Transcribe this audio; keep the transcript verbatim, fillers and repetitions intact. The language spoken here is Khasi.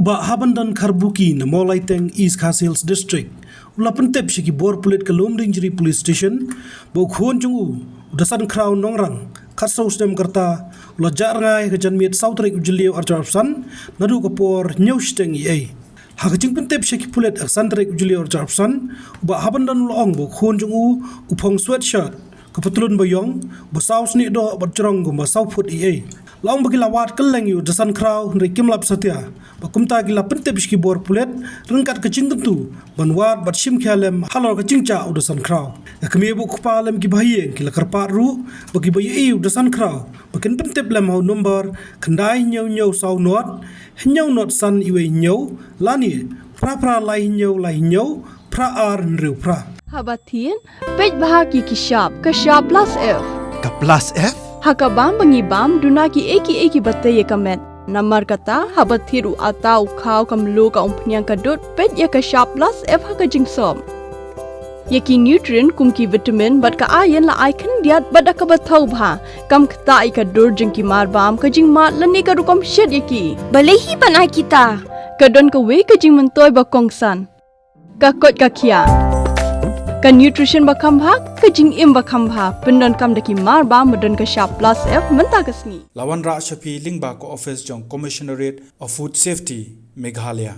Bah Habandon Kharbuki na Mawlaiteng, East Khasi Hills District, u la pyntip sha ki bor pulit ka Lumdiengjri Police Station ba u khun jong u, u Dasan Khraw Nongrang, khatsaw snem ka rta, u la jah rngai ha ka janmiet saw tarik u Jylliew arhajar arphew san, naduh ka por hynñiew shiteng eiei. Ha ka jingpyntip sha ki pulit ha ka san tarik u Jylliew arhajar arphew san, u Bah Habandon u la ong ba u khun jong u, u phong sweatshirt, ka patlun ba ïong, ba saw snieh doh bad jrong kumba saw phut eiei. La ong ba ki la wad kylleng ïa u Dasan Khraw hynrei kim lap satia, bad kumta ki la pyntip sha ki bor pulit ryngkat ka jingkyntu ban wad bad shim khia lem halor ka jingjah u Dasan Khraw. Ka kmie bad u kpa lem ki bahaïing ki la kyrpad ruh ba kiba ïohi ïa u Dasan Khraw ba kin pyntip lem ha u nombar khyndai hynñiew hynñiew saw nod hynñiew nod san iwei hynñiew, lane phra phra lai hynñiew lai hynñiew phra ar hynriew phra. Haba thied, peit bha ïa ki shap, ka shap plus F. Ka plus F? Ha ka bam ba ngi bam, duna kiei kiei kiba tei ïa ka met. Namar kata, haba thied u atta, u khaw, ka mluh, ka umphniang, ka dud, peit ïa ka shap plus F ha ka jingsop. Ïa ki nutrient kum ki vitamin bad ka iron la ai khyndiat bad da kaba thaw bha. Kam ktah ïa ka dur jong ki mar bam, ka jingmad lane ka rukom shet ïa ki. Balei hi ban ai kita? Ka don kawei ka jingmyntoi ba kongsan. Ka koit ka khiah. Ka nutrition ba kham bha, ka jingim ba kham bha. Pyndonkam da ki mar bam ba don ka shap plus F mynta ka sngi. La wanrah sha phi lyngba ka office jong Commissionerate of Food Safety, Meghalaya.